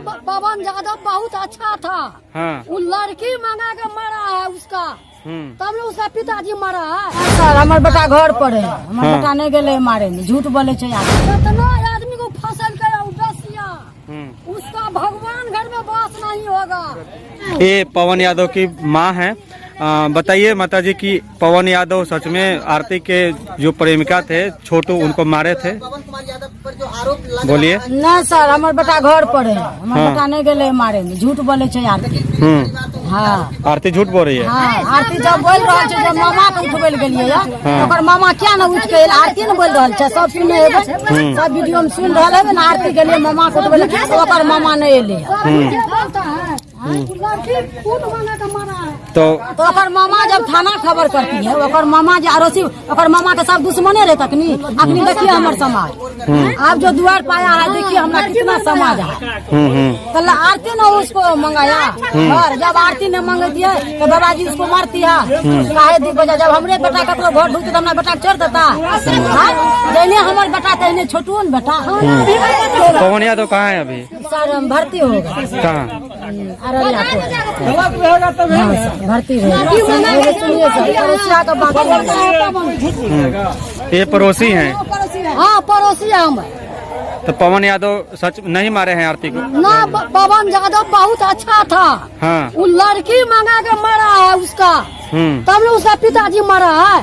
पवन यादव बहुत अच्छा था। हाँ। वो लड़की मंगा के मरा है उसका, तब ने उसका पिताजी मरा है। सर, हमर बेटा घर पर है, हमर हाँ। बेटा नहीं गेलै मारे में, झूठ बोले छै आदमी। कितना आदमी को फसल गया वो बसिया, उसका भगवान घर में वास नहीं होगा। ये पवन यादव की माँ है। बताइए माता जी की पवन यादव सच में आरती के जो प्रेमिका थे छोटू, उनको मारे थे? पवन कुमार यादव पर जो आरोप लग बोलिए। नहीं सर, हमर बेटा घर पर है, हमर हाँ। बेटा नहीं गेलै मारे में, झूठ बोले छै आरती। हाँ। आरती झूठ बोल रही है? हाँ, आरती जब बोल रहल छै, जब मामा के उठबै लए गेलियै या, हाँ। ओकर मामा किया ने उठि के एल, आरती ने बोल रहल छै, सब सुने हेबै, सब वीडियो में सुन रहल हेबै ने। आरती गेलियै मामा के उठबै लए, तऽ ओकर मामा नहि एलै। ये बोलता है लड़की कूट मंगा के मरा है। तो तो ओकर मामा जब थाना खबर करती है, ओकर मामा जे अड़ोसी, ओकर मामा के सब दुश्मने रहे तखनी। अखनी देखिए हमर समाज, आप जो दुआर पाया है, देखिए हमरा कितना समाज है। तो आरती ने उसको मंगाया घर, जब आरती ने मंगती है तो बाबाजी उसको मारती है काहे दी बजा? जब हमरे बेटा ककरो घर ढुकते तो हमरा बेटा के छोड़ देता? हाँ? जहने हमर बेटा तहने छोटुओ ने बेटा। पवन यादव कहाँ है अभी? सर, हम भर्ती हो गए। कहाँ? अररिया को। हाँ सर, भर्ती हो गए। सुनिए सर, पड़ोसिया का बात। ये पड़ोसी हैं? हाँ, पड़ोसी है हम। तो पवन यादव सच नहीं मारे हैं आरती को? ना, पवन यादव बहुत अच्छा था। हाँ। वो लड़की मंगा के मरा है उसका, तब ने उसका पिताजी मरा है।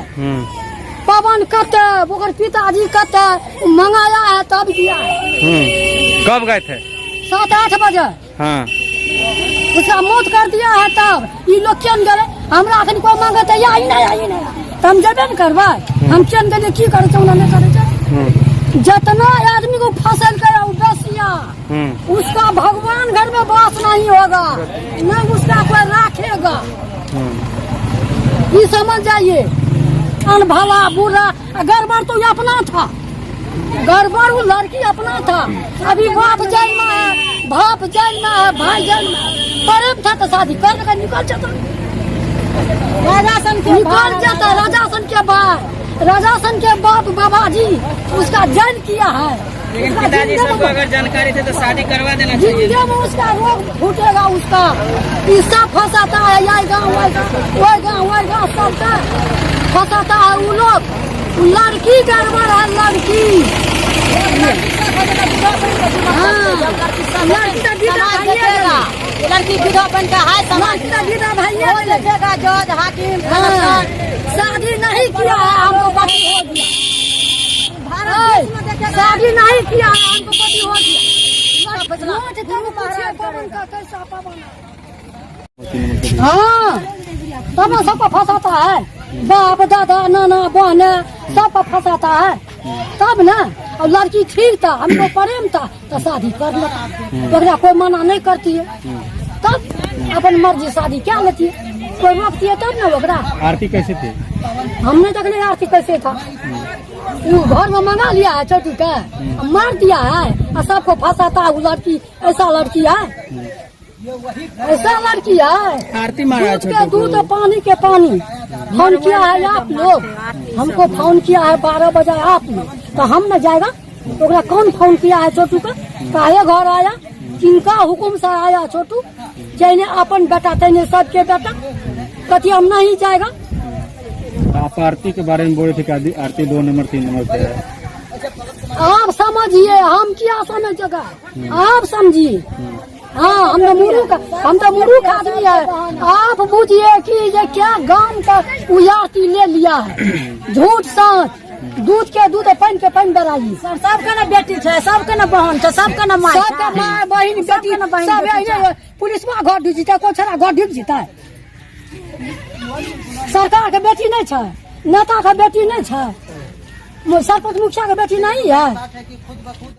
पवन कते, ओकर पिताजी कते, उ मंगाया है तब किया है। कब गए थे? 7-8 बजे। उसका मौत कर दिया है तब ई लोग केन गेलै? हमरा अखन कोई मांगे तऽ आई नहि, आई नहि, तऽ हम जेबे ने करबै। हम केन गेलियै? की करै छै, ओना नहि करै छै। जितना आदमी को फसल गया वो बसिया, उसका भगवान घर में वास नहीं होगा, नहीं उसका कोई राखेगा, ये समझ जाइए। अनभला बुरा गड़बड़ तो ये अपना था, गड़बड़ वो लड़की अपना था। अभी बाप जेल में है, बाप जेल में है, भाई जेल में है। प्रेम था तो शादी कर के निकल जाता, राजा सन के निकल जाता। राजा सन के भाई, राजा सन के बाप बाबा जी उसका जेल किया है। लेकिन उसका पिताजी जिंदगी सबको में- अगर जानकारी थे तो शादी करवा देना चाहिए। जिंदगी में उसका रोग फूटेगा, उसका ईसा फंसाता है। यही गाँव, वही गाँव, वही गाँव, वही गाँव, सबका फंसाता है वो लोग। वो लड़की गड़बड़ है, लड़की। हाँ, लड़की का विदा समाज भाइये देखेगा, गेलै। लड़की विधवा बन के हाय, समाज लड़की का विदा भाइये वो गेलै। देखेगा, जज हाकिम हाँ, कलेक्टर। शादी नहीं किया है, हमको पति हो गया। भारत देश में देखेगा। शादी नहीं किया है, हमको पति हो गया। नोट तब पूछिए पवन का कैसा पवन है। हाँ, तब ना सबको फंसाता है, बाप दादा नाना बहन सबको फंसाता है तब ना। और लड़की ठीक था, हमको प्रेम था तो शादी कर लेता, ओकरा कोई मना नहीं करती है, तब अपन मर्जी शादी क्या लेती है, कोई रोकती है तब ना ओकरा। आरती कैसे थी? हमने तक नहीं, आरती कैसे था, वो घर में मंगा लिया है छोटू के, मार दिया है और सबको फंसाता है वो लड़की। ऐसा लड़की है, ऐसा लड़की है। आरती मारा दूध के दूध और पानी के पानी। फोन किया है आप लोग, हमको फोन किया है 12 बजे आप लोग, तो हम न जाएगा तो ओकरा कौन फोन किया है छोटू का? काहे घर आया? किनका हुकुम से आया छोटू? जैने अपन बेटा तैने सबके बेटा। कथी हम नहीं जाएगा? आप आरती के बारे में बोले थे कि आरती 2 नंबर 3 नंबर पे है। आप समझिए, हम क्या समझेगा, आप समझिए। हाँ, हम तो मुरुख, हम तो मुरुख आदमी है। आप बुझिए कि ये क्या गांव का उयारती ले लिया है। झूठ सच, दूध के दूध और पानी के पानी बराई। सर, सबके ने बेटी छै, सबके ने बहन छै, सबके ने माय छै। सबके माय बहिन बेटी सबके ने बहिन सब बेटी एहने। पुलिसवा घर ढुकि जेतै, कोइ छोरा घर ढुकि जेतै? सरकार के बेटी नहीं छै, नेता के बेटी नहीं छै, सरपंच मुखिया के बेटी नहीं है। है कि खुद ब खुद